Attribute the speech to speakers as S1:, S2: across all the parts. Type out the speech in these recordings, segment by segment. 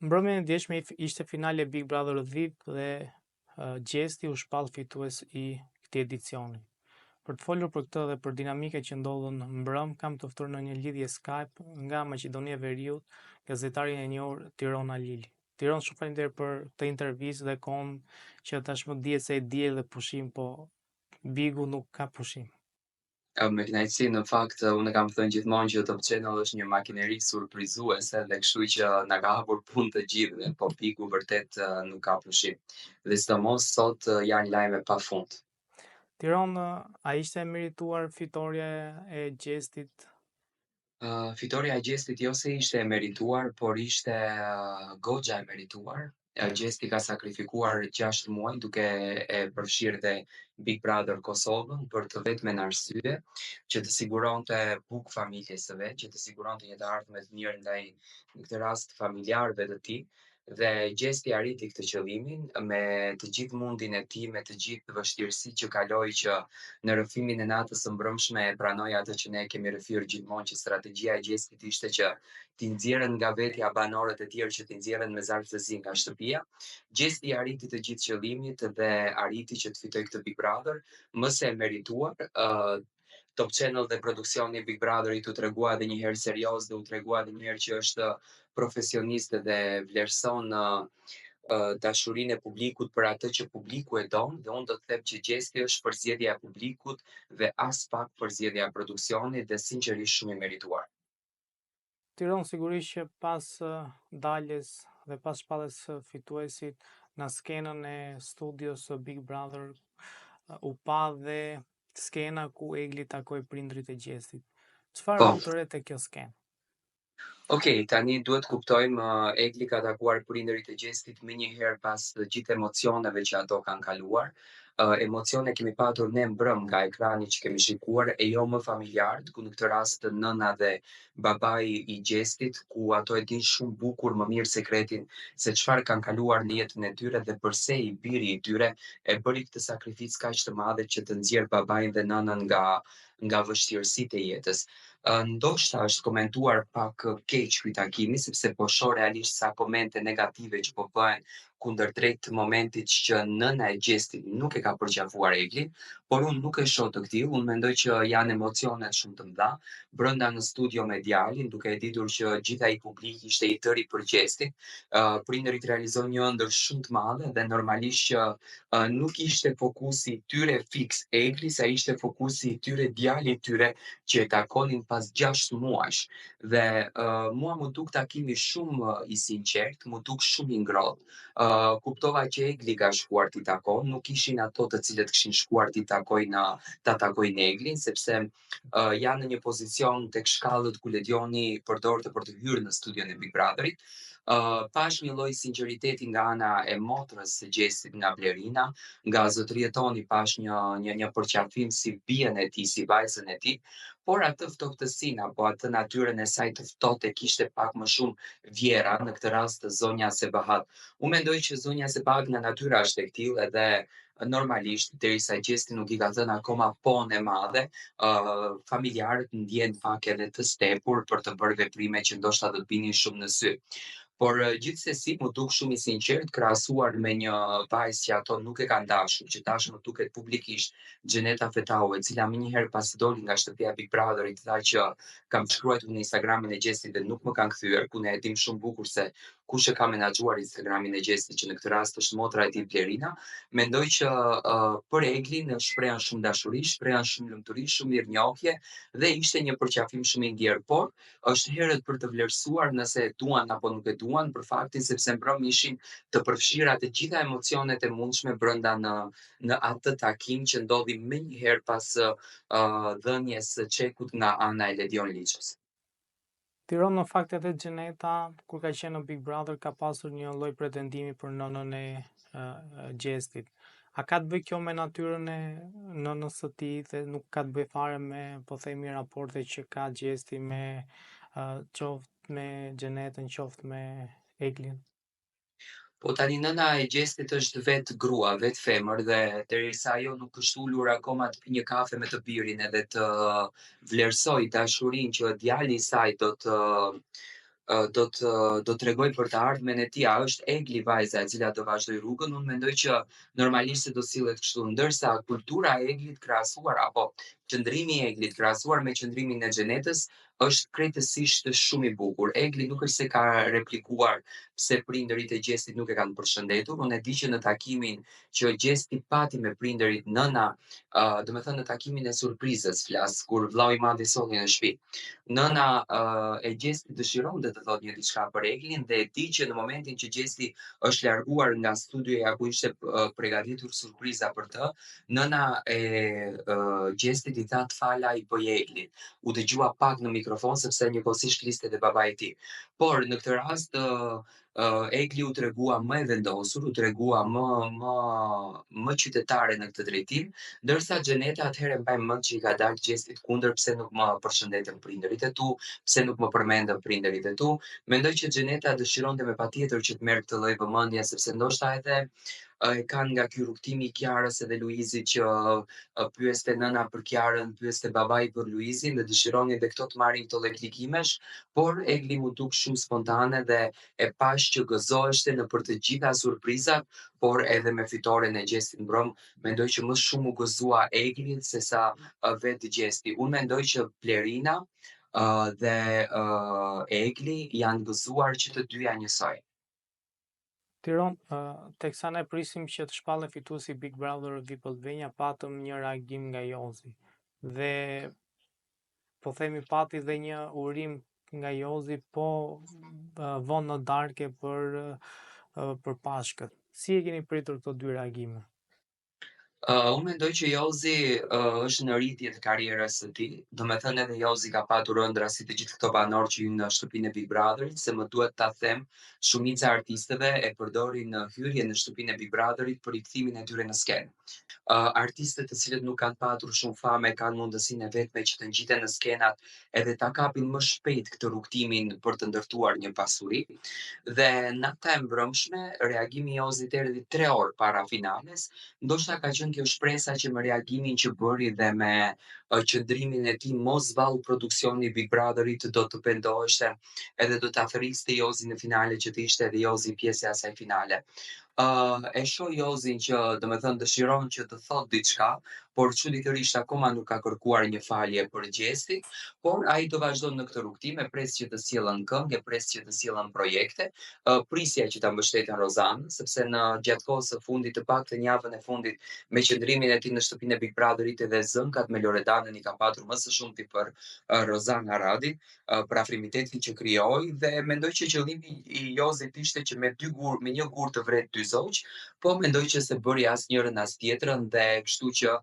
S1: Mbrëmjen e djeshme ishte finale e Big Brother VIP dhe Gjesti u shpall fitues i këtij edicioni. Për të folur për këtë dhe për dinamikat që ndodhën mbrëm, kam të ftuar në një lidhje Skype nga Maqedonia e Veriut, gazetarin e njohur Tiron Alili. Tiron, shumë faleminderit për këtë intervistë dhe kohën që tashmë dihet se e diel dhe pushim, po Bigu nuk ka pushim.
S2: Me kënaqësi, në fakt, unë e kam thënë gjithmonë që Top Channel është një makineri surprizuese dhe kështu që na ka hapur punë të gjithëve, po Bigu vërtet nuk ka pushim. Dhe sidomos sot janë lajme pa fund.
S1: Tiron, a ishte e merituar fitorja e Gjestit?
S2: Fitorja e Gjestit jo se ishte e merituar, por ishte goxha e merituar. Gjesti ka sakrifikuar 6 muaj duke e përfshirë dhe Big Brother Kosovën për të vetmen arsye që të siguronte bukë familjes së vet, që të siguronte një të ardhme të mirë ndaj në këtë rast familjarëve të tij. Dhe Gjesti arriti këtë qëllimin me të gjithë mundin e tij, me të gjithë vështirësitë që kaloi që në rrëfimin e natës së mbrëmshme e pranoi atë që ne kemi rrëfyer gjithmonë që strategjia e Gjestit ishte që t'i nxjerrën nga vetja banorët e tjerë që t'i nxjerrën me zarf të zi nga shtëpia. Gjesti arriti të gjithë qëllimit dhe arriti që të fitojë këtë Big Brother, më se e merituar. Top Channel dhe produksioni i Big Brotherit u tregua edhe një herë serioz dhe u tregua edhe një herë që është profesionist dhe vlerëson dashurinë e publikut për atë që publiku e don dhe unë do të them që Gjesti është përzgjedhja e publikut dhe aspak përzgjedhja e produksionit dhe sinqerisht shumë i merituar.
S1: Tiron, sigurisht që pas daljes dhe pas shpalljes së fituesit në skenën e studios së Big Brother u pa dhe skena ku Egli takoi prindërit e Gjestit. Çfarë
S2: Po.
S1: vutë re te kjo skenë?
S2: Okej, tani duhet kuptojmë, Egli ka takuar prindërit e Gjestit menjëherë pas të gjithë emocioneve që ato kanë kaluar. Emocione kemi patur ne mbrëm nga ekrani që kemi shikuar, e jo më familjarët, ku në këtë rast nëna dhe babai i Gjestit, ku ato e dinë shumë bukur më mirë sekretin se çfarë kanë kaluar në jetën e tyre dhe përse i biri i tyre e bëri këtë sakrificë kaq të madhe që të nxjerr babain dhe nënën nga vështirësitë e jetës. Ndoshta është komentuar pak keq ky takimi, sepse po shoh realisht sa komente negative që po bëhen kundër drejt momentit që nëna e Gjestit nuk e ka përqafuar Eglin, por unë nuk e shoh të këtillë, unë mendoj që janë emocionet shumë të mëdha, brenda në studio me djalin, duke e ditur që gjithë ai publik ishte i tëri për Gjestin, prindërit realizojnë një ëndër shumë të madhe dhe normalisht që nuk ishte fokusi i tyre fiks Egli, sa ishte fokusi i tyre djali i tyre që e takonin pas 6 muajsh. Dhe mua më duk takimi shumë i sinqert, më duk shumë i ngrohtë. Kuptova që Egli ka shkuar t'i takon, nuk ishin ato të cilët kishin shkuar t'i takojnë, ta takojnë Eglin, sepse janë në një pozicion tek shkallët ku Ledioni përdorte për të hyrë në studion e Big Brotherit. Pash një lloj sinqeriteti nga ana e motrës së Gjestit, nga Blerina, nga zotëria Toni pash një përqafim si bijën e tij, si vajzën e tij, por atë ftohtësinë apo atë natyrën e saj të ftohtë e kishte pak më shumë vjera, në këtë rast zonja Sebahat. Unë mendoj që zonja Sebahat nga natyra është e këtillë edhe normalisht derisa Gjesti nuk i ka thënë akoma pon e madhe, familjarët ndjen pak edhe të stepur për të bërë veprime që ndoshta do të binin shumë në sy. Por gjithsesi më duk shumë i sinqert krahasuar me një vajzë që ato nuk e kanë dashur, që tashmë duket publikisht, Xheneta Fetau, e cila menjëherë pasi doli nga shtëpia Big Brotherit tha që kam shkruar në Instagramin e Gjestit dhe nuk më kanë kthyer, ku ne e dim shumë bukur se kush e ka menaxhuar Instagramin e Gjestit, që në këtë rast është motra e tij Blerina. Mendoj që për Eglin shprehën shumë dashuri, shprehën shumë lumturi, shumë mirënjohje dhe ishte një përqafim shumë i ndjer, por është herët për të vlerësuar nëse e duan apo nuk e duan, për faktin sepse mbrëm ishin të përfshira të gjitha emocionet e mundshme brenda në atë takim që ndodhi menjëherë pas dhënies së çekut nga ana e Ledion Liços.
S1: Tiron, në fakt edhe Xheneta, kur ka qenë në Big Brother, ka pasur një lloj pretendimi për nënën e Gjestit. A ka të bëjë kjo me natyrën e nënës së tij dhe nuk ka të bëjë fare me, po themi, raporte që ka Gjesti me, qoftë me Xhenetën, qoftë me Eglin?
S2: Po tani nëna e Gjestit është vetë grua, vetë femër dhe derisa ajo nuk është ulur akoma të pi një kafe me të birin edhe të vlerësoj dashurinë që djali i saj do të Do të do të tregojë për të ardhmen e tij, a është Egli vajza e cila do vazhdojë rrugën, unë mendoj që normalisht se do sillet kështu, ndërsa kultura e Eglit krahasuar apo qëndrimi i Eglit krahasuar me qëndrimin e Xhenetës është krejtësisht shumë i bukur. Egli nuk është se ka replikuar pse prindërit e Gjestit nuk e kanë përshëndetur. Unë e di që në takimin që Gjesti pati me prindërit nëna, uh, domethënë në takimin e surprizës flas, kur vllau i madh i solli në shtëpi. Nëna uh, e Gjestit dëshironte të thotë një diçka për Eglin dhe e di që në momentin që Gjesti është larguar nga studioja ku ishte uh, përgatitur surpriza për të, nëna e uh, Gjestit i tha të fala i bëj Eglit. U dëgjua pak në mikrofon sepse njëkohësisht fliste dhe babai i tij. Por në këtë rast uh, Egli u tregua më e vendosur, u tregua më më më qytetare në këtë drejtim, ndërsa Xheneta atëherë mbaj mend që i ka dalë Gjestit kundër pse nuk më përshëndetën prindërit e tu, pse nuk më përmendën prindërit e tu. Mendoj që Xheneta dëshironte me patjetër që të merr këtë lloj vëmendje sepse ndoshta edhe e kanë nga ky rrugëtimi i Kiarës edhe Luizit që pyeste nëna për Kiarën, pyeste babai për Luizin dhe dëshironin dhe këto të marrin këto lloj klikimesh, por Egli m'u duk shumë spontane dhe e pashë që gëzoheshte nëpër të gjitha surprizat, por edhe me fitoren e Gjestit mbrëm, mendoj që më shumë u gëzua Egli sesa vetë Gjesti. Unë mendoj që Blerina dhe Egli janë gëzuar që të dyja njësoj.
S1: Tiron, teksa ne prisim që të shpallet fituesi i Big Brother VIP Albania, patëm një reagim nga Jozi. Dhe po themi pati dhe një urim nga Jozi po vonë në darke për për Pashkët. Si e keni pritur këto dy reagime?
S2: Uh, unë mendoj që Jozi uh, është në rritje të karrierës së tij. Domethënë edhe Jozi ka patur ëndrra si të gjithë këto banorë që hyjnë në shtëpinë e Big Brotherit, se më duhet ta them, shumica e artistëve e përdorin hyrjen në shtëpinë e Big Brotherit për rikthimin e tyre në skenë. Uh, artistët të cilët nuk kanë patur shumë famë kanë mundësinë e vetme që të ngjiten në skenat edhe ta kapin më shpejt këtë rrugëtimin për të ndërtuar një pasuri. Dhe nata e mbrëmshme, reagimi i Jozit erdhi 3 orë para finales, ndoshta ka qenë kjo shpresa që me reagimin që bëri dhe me qëndrimin e tij mos vallë produksioni i Big Brotherit do të pendoheshte edhe do ta thërriste Jozin në finale që të ishte edhe Jozi pjesë e asaj finale. Uh, e shoh Jozin që domethënë dëshiron që të thotë diçka, por çuditërisht akoma nuk ka kërkuar një falje për Gjestin, por ai do vazhdon në këtë rrugëtim, e pres që të sjellën këngë, e pres që të sjellën projekte, uh, prisja që ta mbështetën Rozanën, sepse në gjatë kohës së fundit, të paktën javën e fundit, me qëndrimin e tij në shtëpinë e Big Brotherit edhe zënkat me Loredanën i ka patur më së shumti për uh, Rozana Radin, për afrimitetin që krijoi dhe mendoj që qëllimi i Jozit ishte që me dy gur, me një gur të vret dy zogj, po mendoj që s'e bëri as njërën as tjetrën dhe kështu që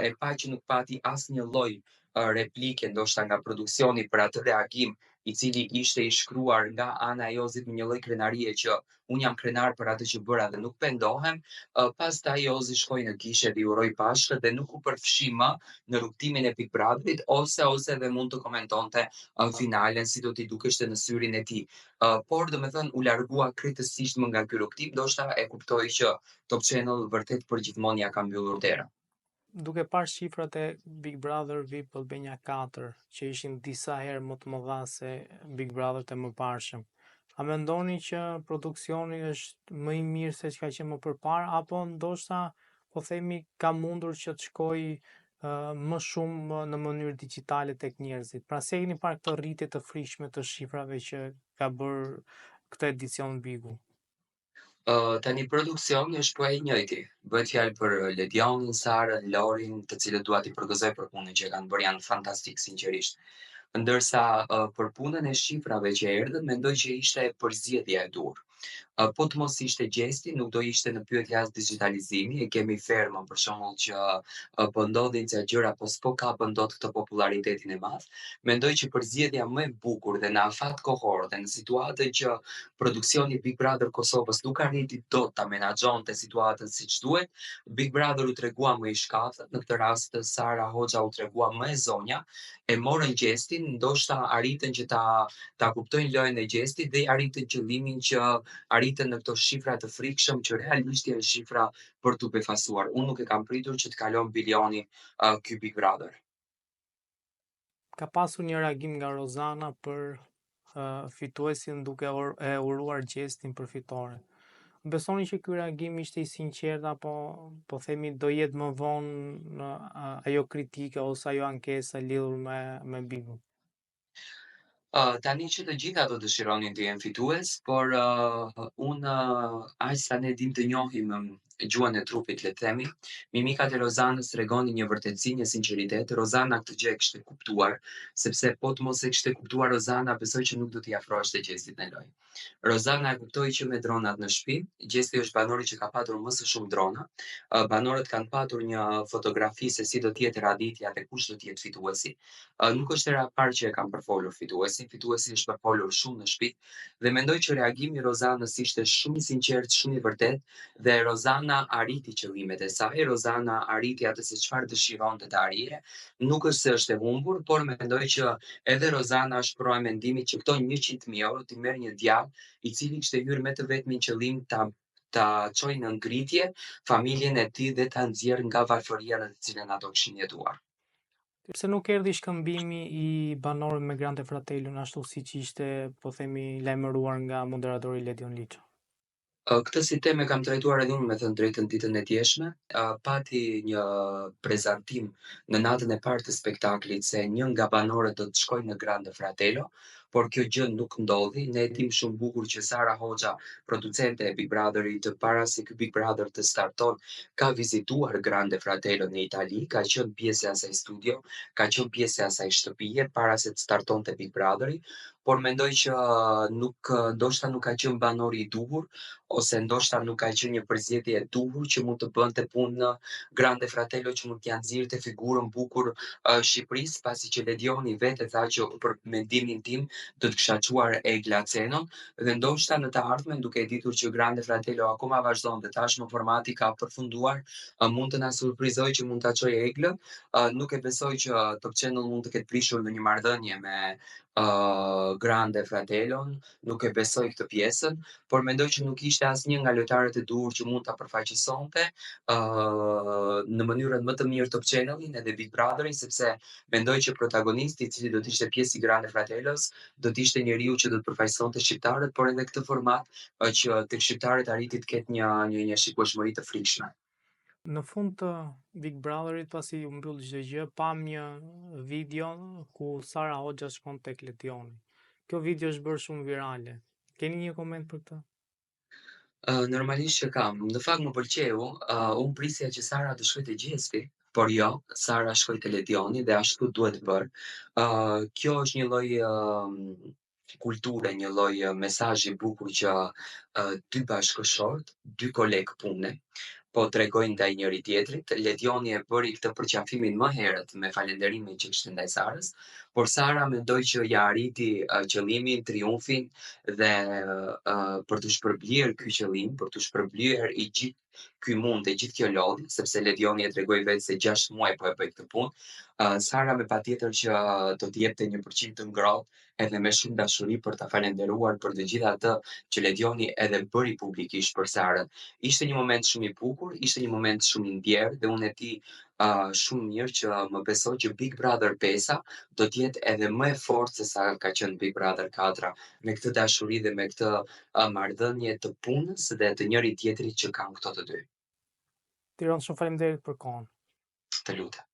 S2: e pa që nuk pati asnjë lloj replike ndoshta nga produksioni për atë reagim i cili ishte i shkruar nga ana e Jozit me një lloj krenarie që unë jam krenar për atë që bëra dhe nuk pendohem, pastaj Jozi shkoi në kishë dhe i uroi Pashkët dhe nuk u përfshi më në rrugëtimin e Big Brotherit ose ose edhe mund të komentonte finalen si do t'i dukeshte në syrin e tij. Por domethënë u largua krejtësisht më nga ky rrugëtim, ndoshta e kuptoi që Top Channel vërtet përgjithmonë ia ka mbyllur derën.
S1: Duke parë shifrat e Big Brother VIP Albania 4, që ishin disa herë më të mëdha se Big Brother të mëparshëm, a mendoni që produksioni është më i mirë se çka qenë më përpara apo ndoshta po themi ka mundur që të shkojë uh, më shumë në mënyrë digjitale tek njerëzit. Pra si e keni parë këtë rritje të frikshme të shifrave që ka bërë këtë edicion Bigu?
S2: Uh, tani produksioni është po i njëjti. Bëhet fjalë për Ledionin, Sarën, Lorin, të cilët dua t'i përgëzoj për punën që kanë bërë, janë fantastik sinqerisht. Ndërsa uh, për punën e shifrave që erdhën, mendoj që ishte përzgjedhja e duhur. Uh, po të mos ishte Gjesti, nuk do ishte në pyetje as digjitalizimi, e kemi fermën për shembull që uh, po ndodhin ca gjëra, po s'po kapën dot këtë popularitetin e madh. Mendoj që përzgjedhja më e bukur dhe në afat kohor dhe në situatën që produksioni Big Brother Kosovës nuk arriti dot ta menaxhonte situatën siç duhet, Big Brother u tregua më i shkathët, në këtë rast Sara Hoxha u tregua më e zonja, e morën Gjestin, ndoshta arritën që ta ta kuptojnë lojën e Gjestit dhe arritën qëllimin që arritën në këto shifra të frikshëm që realisht janë shifra për t'u befasuar. Unë nuk e kam pritur që të kalon bilioni uh, ky Big Brother.
S1: Ka pasur një reagim nga Rozana për fituesin duke e uruar Gjestin për fitore. Besoni që ky reagim ishte i sinqertë apo po themi do jetë më vonë ajo kritika ose ajo ankesa lidhur me me Bigun?
S2: Tani që të gjitha do dëshironin të jenë fitues, por uh, unë uh, aq sa ne dim të njohim gjuhën e trupit, le të themi, mimikat e Rozanës tregonin një vërtetësi, një sinqeritet. Rozana këtë gjë e kishte kuptuar, sepse po të mos e kishte kuptuar Rozana, besoj që nuk do t'i afroheshte Gjestit në lojë. Rozana e kuptoi që me dronat në shtëpi, Gjesti është banori që ka patur më së shumë drona. Banorët kanë patur një fotografi se si do të jetë radhitja dhe kush do të jetë fituesi. Nuk është hera e parë që e kanë përfolur fituesin, fituesi është përfolur shumë në shtëpi dhe mendoj që reagimi i Rozanës ishte shumë i sinqertë, shumë i vërtetë dhe Rozana arriti qëllimet e saj, Rozana arriti atë se çfarë dëshironte të arrijë. Nuk është se është e humbur, por mendoj që edhe Rozana është pro e mendimit që këto 100.000 euro t'i merr një djalë i cili kishte hyrë me të vetmin qëllim ta ta çojë në ngritje familjen e tij dhe ta nxjerrë nga varfëria në të cilën ato kishin jetuar.
S1: Pse nuk erdhi shkëmbimi i banorëve me Grande Fratello ashtu siç ishte, po themi, lajmëruar nga moderatori Ledion Liço?
S2: Këtë si temë e kam trajtuar edhe unë me thënë drejtën ditën e djeshme. Pati një prezantim në natën e parë të spektaklit se një nga banorët do të shkojë në Grande Fratello, por kjo gjë nuk ndodhi. Ne e dimë shumë bukur që Sara Hoxha, producente e Big Brotherit, para se ky Big Brother të starton, ka vizituar Grande Fratello në Itali, ka qenë pjesë e asaj studio, ka qenë pjesë e asaj shtëpie para se të startonte Big Brotheri, por mendoj që nuk ndoshta nuk ka qenë banori i duhur ose ndoshta nuk ka qenë një përzgjedhje e duhur që mund të bënte punë në Grande Fratello që mund t'ia nxirrte figurën bukur Shqipërisë, pasi që Ledioni vetë e tha që për mendimin tim do të kisha çuar Egla Cenon dhe ndoshta në të ardhmen duke e ditur që Grande Fratello akoma vazhdon dhe tashmë formati ka përfunduar, mund të na surprizojë që mund ta çojë Eglën. Nuk e besoj që Top Channel mund të ketë prishur ndonjë marrëdhënie me Grande Fratellon, nuk e besoj këtë pjesën, por mendoj që nuk ishte asnjë nga lojtarët e duhur që mund ta përfaqësonte uh, në mënyrën më të mirë Top Channelin edhe Big Brotherin, sepse mendoj që protagonisti i cili do të ishte pjesë i Grande Fratellos, do të ishte njeriu që do të përfaqësonte shqiptarët, por edhe këtë format uh, që tek shqiptarët arriti të ketë një një një shikueshmëri të frikshme.
S1: Në fund të Big Brotherit, pasi u mbyll çdo gjë, pamë një video ku Sara Hoxha shkon tek Ledioni. Kjo video është bërë shumë virale. Keni një koment për këtë?
S2: Uh, normalisht që kam. Në fakt më pëlqeu, uh, unë prisja që Sara të shkojë te Gjesti, por jo, Sara shkoi te Ledioni dhe ashtu duhet bërë. Uh, kjo është një lloj uh, kulture, një lloj mesazhi i bukur që uh, dy bashkëshortë, dy kolegë pune, po tregojnë ndaj njëri tjetrit. Ledioni e bëri këtë përqafimin më herët me falenderimin që kishte ndaj Sarës, por Sara mendoj që ia arriti uh, qëllimin, triumfin dhe uh, për t'u shpërblyer ky qëllim, për t'u shpërblyer i gjithë ky mund e gjithë kjo lodhje, sepse Ledioni e tregoi vetë se 6 muaj po e bëj këtë punë, uh, Sara me patjetër që do t'i jepte një pëlqim të ngrohtë edhe me shumë dashuri për ta falenderuar për të gjithë atë që Ledioni edhe bëri publikisht për Sarën. Ishte një moment shumë i bukur, ishte një moment shumë i ndjerë dhe unë e di uh, shumë mirë që më besoj që Big Brother 5 do të jetë edhe më e fortë se sa ka qenë Big Brother 4 me këtë dashuri dhe me këtë uh, marrëdhënie të punës dhe të njëri tjetrit që kanë këto të dy.
S1: Tiron, shumë faleminderit për kohën.
S2: Të lutem.